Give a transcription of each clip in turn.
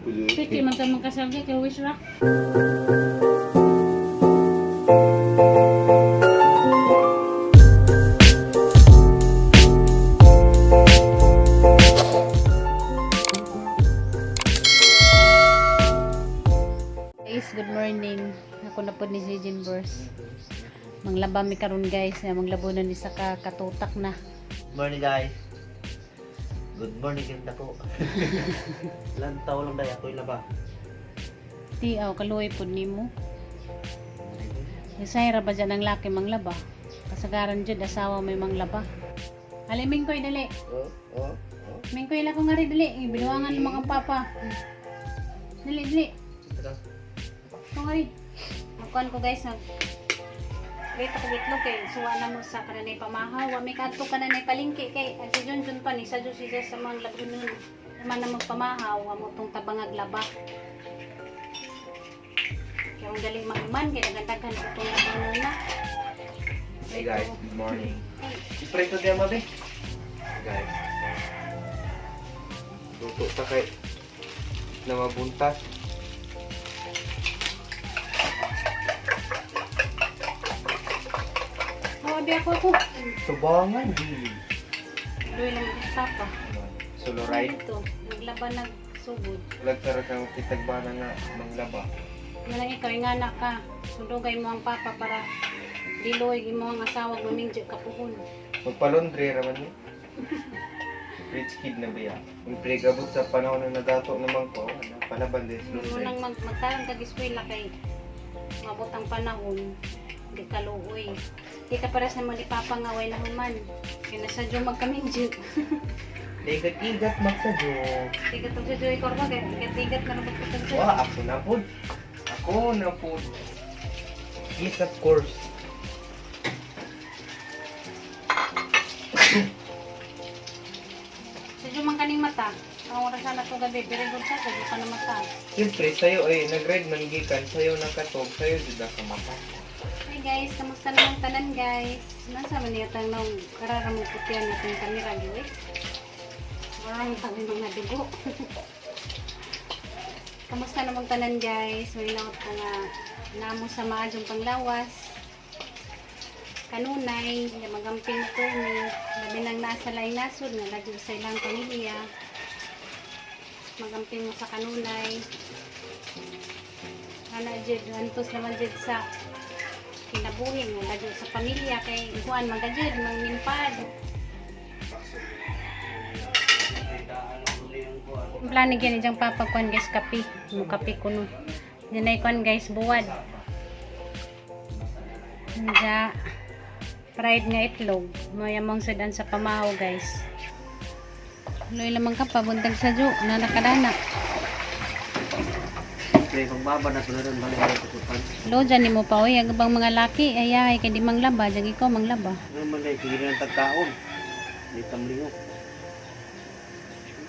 Pwede man ka magkasalga kay wish ra. Guys, good morning. Ako na po ni si Jean Burst. Manglaba mi karon, guys, na manglabo na ni sa katutak na. Morning, guys. Good morning ganda ko. Lantaw lang dahil ako'y laba. Ti aw kaluoy pod nimo. Isay ra ba dyan ang laki manglaba? Kasagaran jud asawa may manglaba. Ali mingkoy, dali. Oh. Mingkoy lang ko nga rin, dali. Binuangan ng mga papa. Dali, dali. Tara. Ko nga rin. Magkuhan ko, guys, nag wait ako itlog kay suwa na mo sa kananay pamahaw. Wa may kadto kananay palengke kay ang si Junjun pa ni sa Diyos siya sa mga labunon. Man na magpamahaw amo tong tabangag laba. Kaya ang dali mahuman kay daghan-daghan ko tong labunon na. Hey guys, good morning. I-pray ko diyan, mabe. Hey guys. Luto ta kay na mabuntas. Oh, abi ako ako. Subangan di. Duy lang ang papa. Solo ride. Ito, naglaban nagsugod. Lagtara kang kitagbana nga manglaba. Nga ikaw nga na ka. Sundugay mo ang papa para diloy mo ang asawa gumingjo ka puhon. Magpalondre raman ni. Rich kid na biya. Kung pregabot sa panahon na nagato naman ko, ano, palaban din sa laundry. Munang magtarong kag eskwela kay mabot ang panahon di ka luoy. Di ka para sa mga papa nga way na human. Kaya nasa Diyo magkamingjo. Igat-igat magsadyo. Di ka tong sa Diyo ikorba kay igat-igat na rabot ka sa Wah, ako na po. Ako na po. Yes, of course. Sa Diyo man kaning mata. Ang oras na to gabi, very good sa Diyo ka na mata. Siyempre, sa'yo ay nag-ride man gikan, sa'yo nakatog, sa'yo jud ka mata. Hi guys, kamusta naman tanan, guys? Nasa man niya tanong karara mo putian natin kamera gyud. Marang tayo mga dugo. Kamusta naman tanan, guys? May naot ko nga namo sa maadjong panglawas. Kanunay, nga magamping ko ni labi nang nasa laing nasod nga lagi sa ilang pamilya. Magamping mo sa kanunay. Ana jud, antos naman jud sa kinabuhi nga lagi sa pamilya kay kuan magajud mangnimpad. Ang plano gyud ni jang papa kuan, guys, kape. Mo kape kuno. Dinay kuan, guys, buwad. Nja fried nga itlog. Mayamang sudan sa pamahaw, guys. Luy lamang ka pa buntag sa ju na nakadana. Pre, kung baba na sunaran, balik ako tutupan. Lo dyan nimo pa oy, ang ibang mga laki ay ay kay di manglaba, jang ikaw manglaba. Ano man dahil, sige na ng tagkaon. Hindi tamlingok.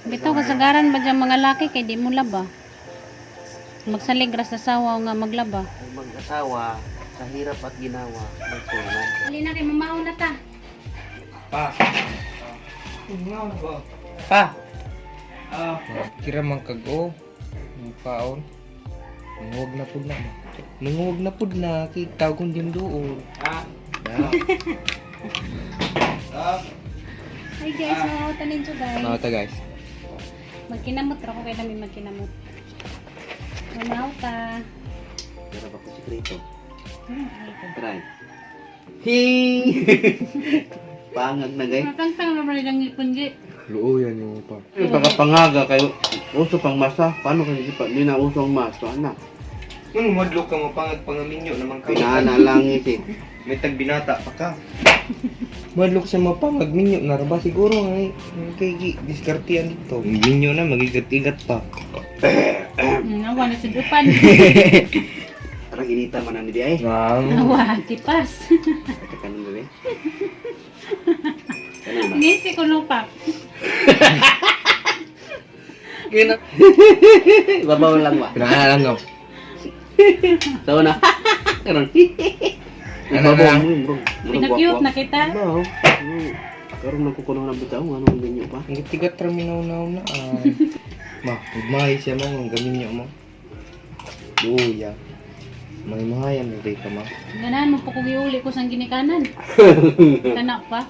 Bitaw kasagaran ba dyan mga laki kay di mo laba. Magsalig ra sa sawa nga maglaba. Ang mag-asawa, sa hirap at ginawa, magtulad. Ali na kay mamaw na ta. Pa. Pa. Ah. Kira man kag o. Paon. Nanguwag na pud na. Nanguwag na pud na kay tawgon din doon. Ah. Hi guys, mamaw ta ninyo, guys. Mga ta, guys. Magkinamot ra ko kay nami magkinamot. Mamaw ta. Pero ba ko sikreto? Hmm. Try. Hi! Pangag na gay. Matangtang naman lang ipon gi. Luoyan yung pa. Yung pagapangaga kayo, uso pang masa. Paano kasi pa, di na uso ang masa, anak. Nung madlok ka mo pangag pangaminyo naman ka. Pinaana langit eh. May tagbinata pa ka. Madlok sa mapangag minyo na ra ba siguro ngay kay gi diskartean dito. Minyo na magigat-igat pa. Awa na sudupan. Parang inita man ang di ay. Ang Awa, tipas. Kanon bebe. Kanon ba? Ngisi ko no pa. Gina. Babaw lang ba? Pinangalan no. So na. Kanon. Ano na lang? Pinakyut na kita. Babaw. Karon nang kukuno na bitaw ano ang minyo pa. Ang tigat ra minaw na ay. Ma, ugmahay siya mo, ang gamin niya mo. Luya. May mahayan na ka ma. Ganahan mo po kung iuli ko sang ginikanan. Kana pa.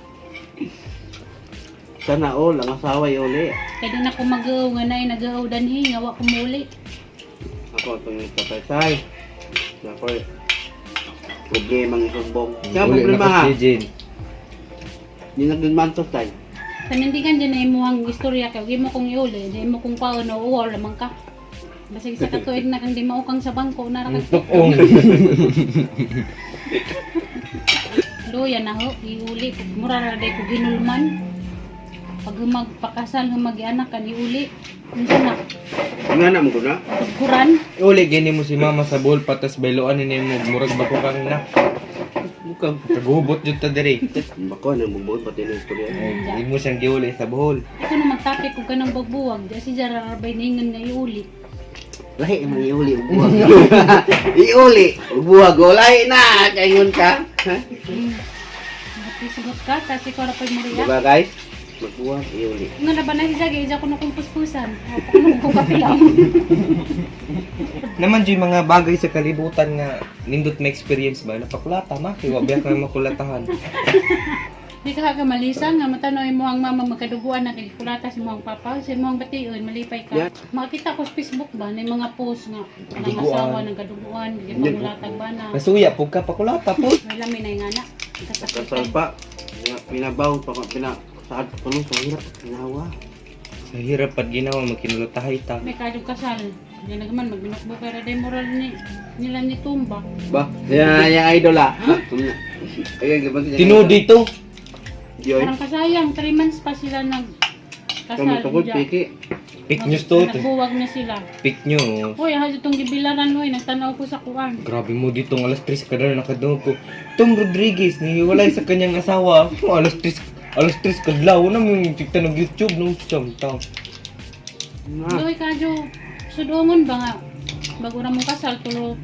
Sana all, ang asawa uli. Kaya di na ko mag-uaw nga na nag-uaw danhi nga wa ko muuli. Ako, itong yung tatay. Ako, problema ang isumbong. Kaya Uli problema na ha. ko si Jane. Hindi nagdunmantos tayo. Panindigan dyan na imuhang istorya kay mo kong iuli, di mo kong paon o uwaw lamang ka. Basig sa katuig na kang di maukang sa bangko na ra kag Tukong. Luya na ho, iuli. Mura ra day ko ginulman. Pag humag pakasal humag anak kan iuli. Unsa na? Nga na mo ko na. Pagkuran. Uli gini mo si mama sa bowl patas bayloan ni mo murag bako kang na. Bukang. Kaghubot jud ta diri. Bako, nang bumuod pati na istorya. Ay, imo siyang giuli sa bohol. Ako na magtapik og kanang bagbuwag, di si Jara rabay ningon nga iuli. Lahi man iuli ubuwag. Iuli ubuwag o lahi na kaingon ka. Ha? Sugot ka kasi ko ra pay muriya. Diba guys? Magbuwag iuli. Nga na ba na siya gay ko na kong puspusan. O pa kung kapilaw. Naman jud mga bagay sa kalibutan nga nindot may experience ba napakulata ma kay wa biya ka makulatahan. Di ka ka malisa nga matanoy mo ang mama magkaduguan na kay kulata si mo ang papa, si mo ang bation malipay ka. Yeah. Makita ko sa Facebook ba na mga post nga ng Duguan. asawa ng kaduguan, di pa mulatag ba na. Nasuya pug ka pakulata po. May lami na nga na. Kasal Kasakitan. pa. Pinabaw pa pina saad pa kuno sa hirap ginawa. Sa hirap pad ginawa magkinulatahay ta. May kayong kasal. Di na naman magbinukbo kay Raday Moral ni nila ni Tumba. Ba, yan yung idol ah. Ayan, gaban siya. Tinuod dito. Yoy. Parang kasayang, 3 months pa sila nag kasal. Kami tungkol, Diya. piki. Pick news to. Nagbuwag na sila. Pick news. Uy, ha itong gibilaran uy, nagtanaw ko sa kuan. Grabe mo dito ang alas 3 kada nakadungog ko. Tom Rodriguez nihiwalay sa kanyang asawa. Oh, alas 3 kadlaw na mo yung tikta ng YouTube no siyam taw. Na. Uy, kadyo, sudongon ba nga? Bago na mong kasal, tulo,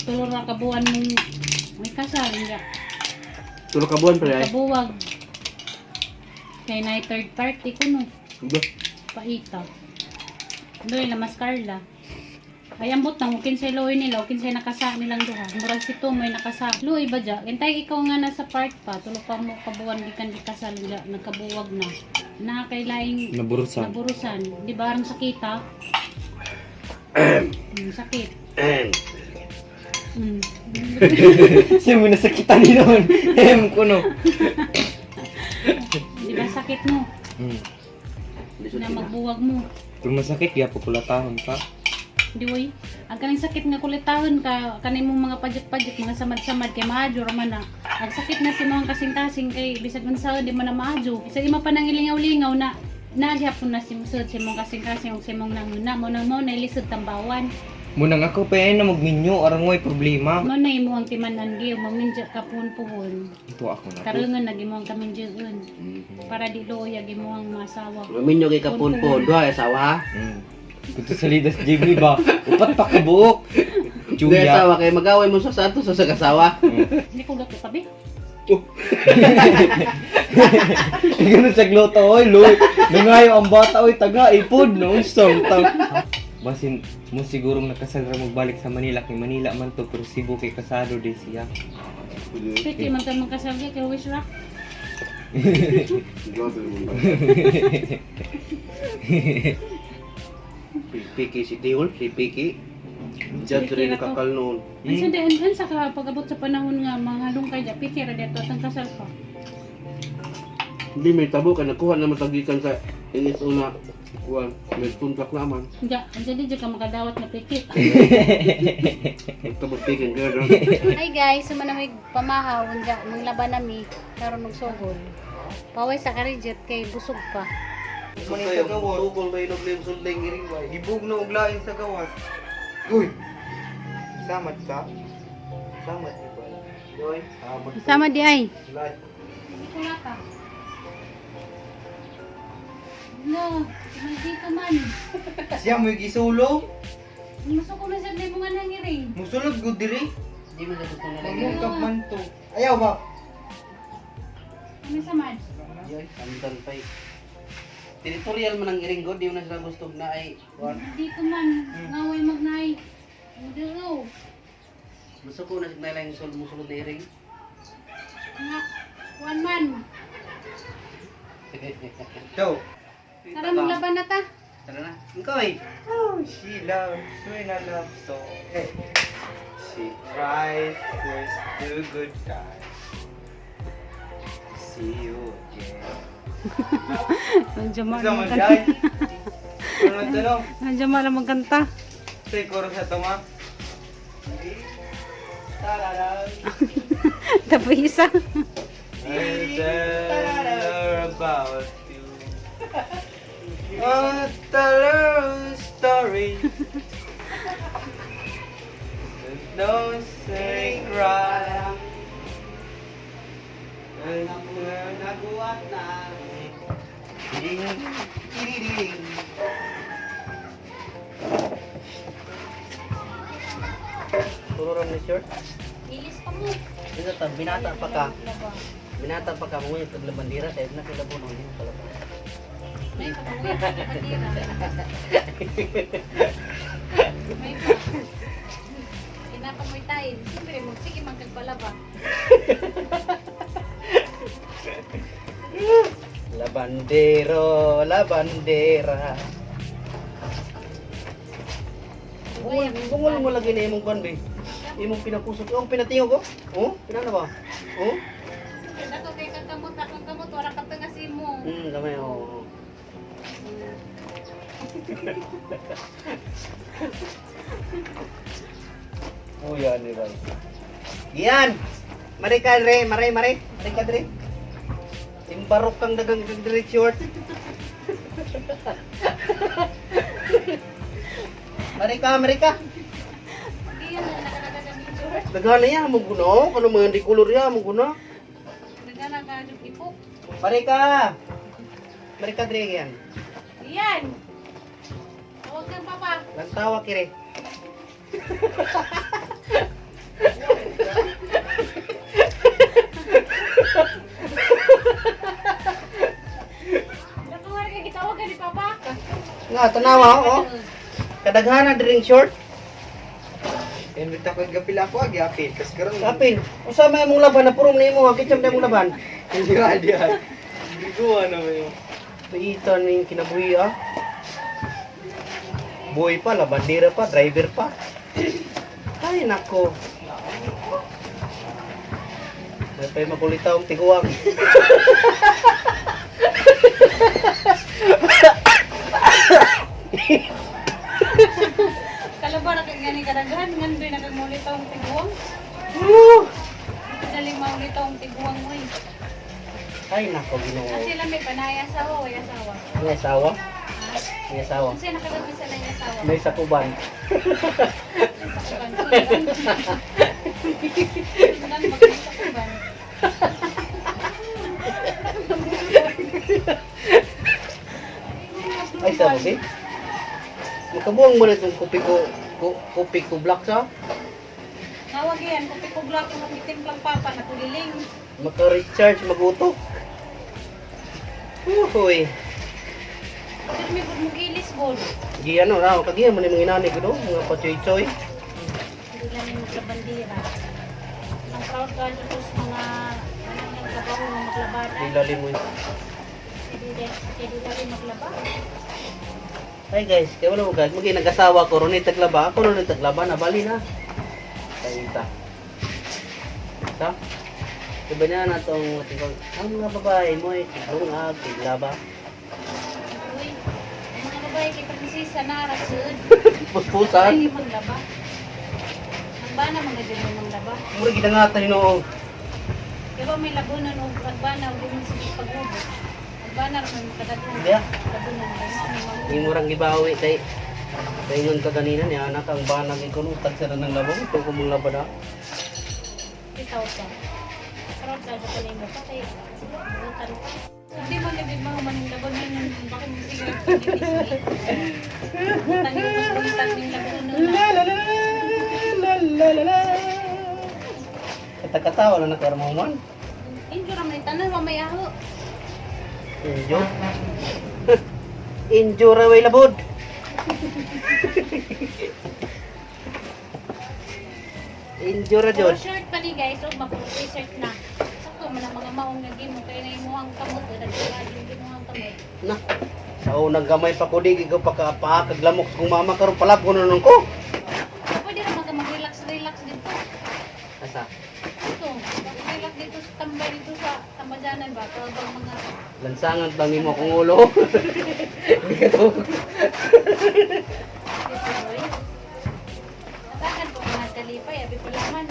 tulo ra ka buwan mong may kasal. Hindi. Tulo ka buwan pala eh. Kabuwag. Kay na third party ko no. Ba, Paita. Doy la mas Carla. Ay ambot nang kinsay luoy nila o kinsay nakasa nilang duha. Murag si Tomoy nakasa. Luoy ba dya? Intay ikaw nga nasa part pa. Tulo pa mo kabuwan gikan di kasal dya. Nagkabuwag na. Na kay laing Naburusan. naburusan. Di ba ang sakita? Sakit. Siya mo nasakitan ni noon. Em ko no. Di ba sakit mo? Lisod Na sila. magbuwag mo. Kung masakit ya pukulatahon ka. Di oy. Ang kaning sakit nga kulitahon ka kaning mong mga padyot-padyot, mga samad-samad kay maadyo ra man na. Ang sakit na si mga kasing-kasing kay bisag unsaon di man na maadyo. Bisag ima pa nang ilingaw-lingaw na nagyapon na si musod si mong kasing-kasing ug si mong nanguna mo nang mo na ilisod tambawan. Munang ako pa ay na magminyo arang way problema. Mo na imong timan-an gi maminja ka puhon-puhon. Ito ako na. Karungan na imong kaminjoon para di luoy imong masawa. Maminyo kay kapon-pon. Duha, asawa ha? Kuto sa lidas Jimmy ba? Upat pa kabuok. Duha Chuya. asawa kay magaway mo sa ato sa kasawa. Hindi ko gato kabi. Ganun sa gluto, oy, loy. Nangayo ang bata, oy, taga, ipod, no? Song, tang. Basin, mo sigurong nakasal ra magbalik sa Manila, kay Manila man to, pero Cebu kay kasado din siya. Pwede man ka magkasal kay wish ra. Grabe mo. Si Piki si Tihol, si Piki. Diyan Piki rin na to. kakal noon. Ang sa an sa ka pag-abot sa panahon nga mga lungkay dya pikir ra dito atang kasal pa. Hindi may tabo ka nakuha na matagikan sa NSO na kuan, may tuntak naman. Diya, andiyan di ka makadawat na pikit. Tabo Piki girl. Hi guys, sumanamig pamahaw unja manglaban nami karon og sugod. Paway sa karidjet kay busog pa. Tukol ba inog lim sundeng iring bay. Gibug na uglain sa gawas. Uy! Samat ka? Samat di ba? Yoy. Samat. Sama di ay. Ulay. Kulata. No, dito man. Siya mo gisulong. Masuko na siya na mga nangiring. Musulod gud diri. Di mo na ko na Mamungkap man to. Ayaw ba? Ano sa man? Yoy, andan pay. Territorial man ang iring god, di mo na sila gusto na ay kuan. Dito man, ngaway magnay. Mudo. Musuko na signal lang sul musulod na iring. Nga, kuan man. Go. Tara, maglaban na ta. Tara na. Ikaw eh. Oh, she loves when I love so. Hey. She cries first the good time. See you again. Nandiyan Isa man dyan. Ano man tanong? Nandiyan man lang magkanta. Say, kuro sa tama. Tararang. Tapos isa. I tell her about you. Oh, tell her a story. Don't say cry. Naguat na. Ding, ding, ding. Turo ni short. Ilis pa mo. Dito ta binata pa ka. Binata pa ka mo yung taglabandira tayo na kila buno yung palabas. May pag-uwi sa bandera. May pa. Kinapamoy tayo. Siyempre, magsige magkagbalaba. Labandero, labandera. Bungol, bungol mo lagi na imong kwan be. Imong pinakusot, oh pinatingog ko. Oh, pinano ba? Oh. Dako kay kang kamot, akong kamot, wala ka nga si mo. Gamay oh. Oh, yan ni bay. Yan. Mare ka re, mare mare. Mare ka dre. Imbarok kang dagang dre short. Mare ka, mare ka. Hindi yan, nakadagagan ng short. Daghan na ya mo guno, kano mga di kolor ya mo guno. Nagana ka ipok. Mare ka. Mare ka dre yan. Yan! Huwag kang papa. Lantawa kire. Dako nga kay gitawag ka ni papa. Nga tanawa oh. Kadaghan na dring short. Invita ko yung gapila ako, agi apil. Kas karon. Kapin, usa may imong laban na purong nimo, kitsam na imong laban. Hindi ka diyan. Hindi ko ano yun. Ito na yung kinabuhi ah. Boy pa, labandera pa, driver pa. Ay nako. May pa'y makulitaw ang tiguang. Kalabar kay gani kadaghan ngandoy na kag mulitaw ang tiguang. Woo! Dali maulitaw ang tiguang mo eh. Ay nako, Ginoo. Kasi lang may panay asawa, way asawa. May asawa? Ha? May asawa. Kasi nakagabi sa lang asawa. May sakuban. Sa kuban. Sundan mag sa kuban. Ay sabi. Makabuang mo na itong kopi ko, kopi ko black sa. Tawag yan, kopi ko black yung magitimplang papa na kuliling. Maka-recharge magutok. Uhuy. Pero may good mong ilis god. Giyan no, na kagiyan mo ni mga inani ko no, mga pachoy-choy. Hindi lang yung maglabandira. Ang proud ka nyo sa mga ano yung trabaho nga maglabada. Dilali mo. Yun. Kaya di lang maglaba. Ay guys, kaya wala mo guys, magi nag-asawa ko ron ni taglaba, ako ron ni taglaba na bali na. Kaita. Sa? Diba niya na itong tingkong, ang mga babae mo ay tiglungag, tiglaba. Uy, ang mga babae kay prinsesa na rasud. Puspusan. Ay, maglaba. Ang bana mga dyan mo maglaba. Mura gidangatan ni noong. Di ba may lagunan o ang bana o di mo sige pag-ubo. Ang bana ra may makadaghan. Yeah. Lagunan kay mo may mga Hindi mo rang gibawi kay Paingon ka kanina niya anak ang banag ikaw nung tagsara ng labong ito ko mong laban ah. bitaw ka. Proud ka sa kanimo pa kay butan ka. Hindi mo nabig mahuman yung labon yun yung bakit mo sige pag-itis Butan yung butan yung lagunan. La la la la la la la. Kata-kata wala na karmahuman. Injo ra may tanan mamaya ho. Enjoy. Injure way labod. Injure Puro jud. shirt pa ni guys, o mapuro t-shirt na. Sakto man ang mga maong nga gimo kay na imuhang kamot, nagsulad yung imuhang kamot. Na. Sa unang gamay pa ko di ko pa kaaglamok sa kong mama karon palab ko nun ko. Pwede ra mag mag-relax-relax dito. Asa? Ito, mag-relax dito sa tambay dito sa tambajanan ba? Kapag mga Lansangan lang nimo akong ulo. Hindi ka to. dito, boy. Natakan ko mga kalipay, abi ko laman.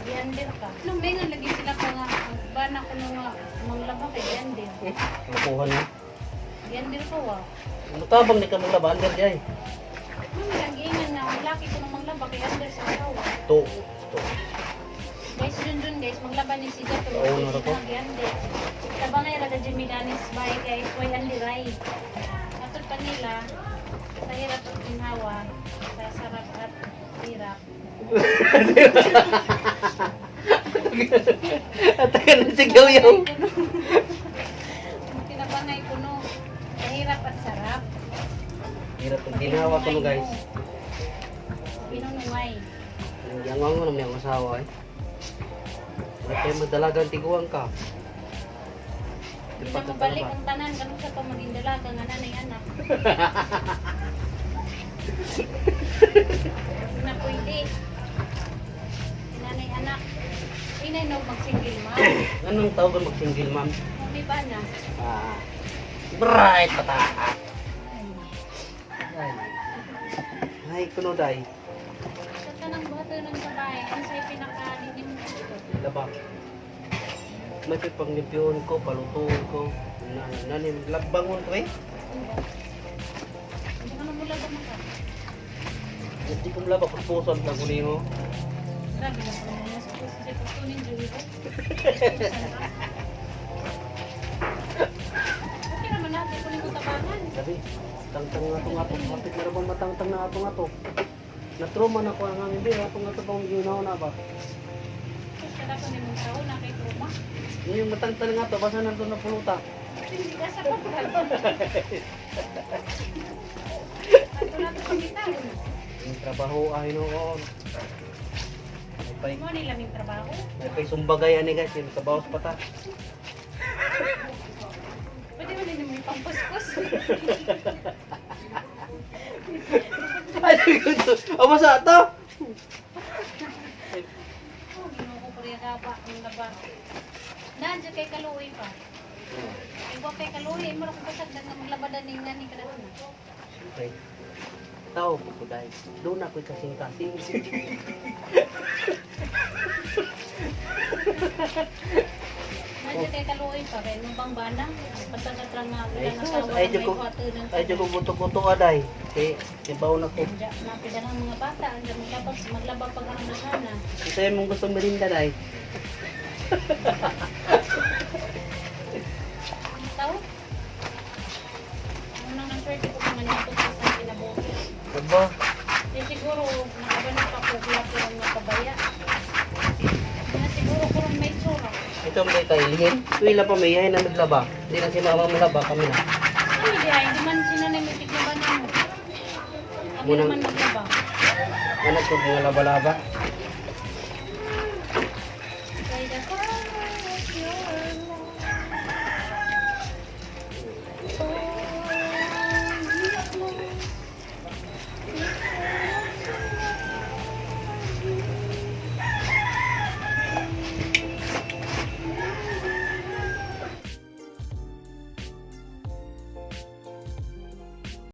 Biandir ka. Nung may nga lagi sila ko nga, bana ko nung nga, manglaba kay biandir. Nakuha na. Biandir ko wa. Mutabang ni ka maglaba under di ay. Nung may ang giingan nga, ang laki ko nung manglaba kay under sa asawa. To. To. Guys, dun dun guys, maglaba ni si Jack. Oo, nara ko. Biandir. Tabangay ra Jimmy Danis bay guys, way andiray. Atod pa nila, sa hirap at ginhawa, sa sarap at hirap. Atakan na si Yaw. Tinabangay kuno. Sa hirap at sarap. Hirap ang ginawa ko no guys. Pinunungay. Nangyangon ko naman ang asawa eh. Wala tayo magdalagang tiguan ka. Hindi na mabalik ang tanan. Ganun sa pa maging dalaga nga nanay anak. Hindi na pwede. Nanay anak. Inay no magsingle ma'am. Anong tawag ang mag-single ma'am? May ba na? Ah, bright pata. Ay. Ay, kuno day. Sa tanang buhato ng babae, ano sa'yo pinaka-hindi mo gusto? Laba. May panglimpyuhon ko, palutuon ko. Na, nanim, labbangon ko eh. Hindi ka na mula ba maka? Hindi ko malaba, puspusan lang ko nimo. Grabe na po naman. Nasa puso siya pagtunin dyan ito. Okay naman natin kung yung tabangan. Sabi, tangtang nga itong ato. Kapit na rin matangtang na atong ato. Natruma na ko ang hangin di. Atong ato pang ginawa na ba? Tapos kada ko ni mong tao na kay trauma. Yung matangtang nga to, basta nandun na puluta. Hindi ka sa pagkakal. Ato na ito pagkitaan. Yung trabaho ay noon. May pay, Mo nila may trabaho. may pay sumbagay ani guys, yung trabaho sa pata. Pwede mo nila may pampuspos. Ay, aba sa ato! Oh, ginoo ko kuriya ka ba? Ang laba. Nandiyan kay Kaluoy pa. Ay, wa kay Kaluoy. Mo ra ko pasagdan nga maglabadan ni ngani kada na. Siyempre, tao po ko dahil. Doon ako'y kasing-kasing. Nandiyan kay Kaluoy pa. Kay nung bang bana. Pasagat ra nga Ay, ang asawa ay, may ko, kuwato ng ay, ko buto-buto aday. Kay, ibaw na ko. Diyan, napida ng mga bata. Andiyan maglabag, maglabag pag ang nasana. Ito yung mong gustong merinda day. Ang tao? Unang ang swerte ko kung nangyapot ko sa kinabuhi. Aba, Di siguro, nakabalik pa ko, wala ko lang nakabaya. Na siguro ko rin may tsura. ito ang may kailihin. Tuwila pa may yahin na naglaba. Hindi na si mama malaba kami na. Kami di ay, di man sila na may tiglaban na mo. Kami Munang- naman maglaba. Anak ko mga laba-laba.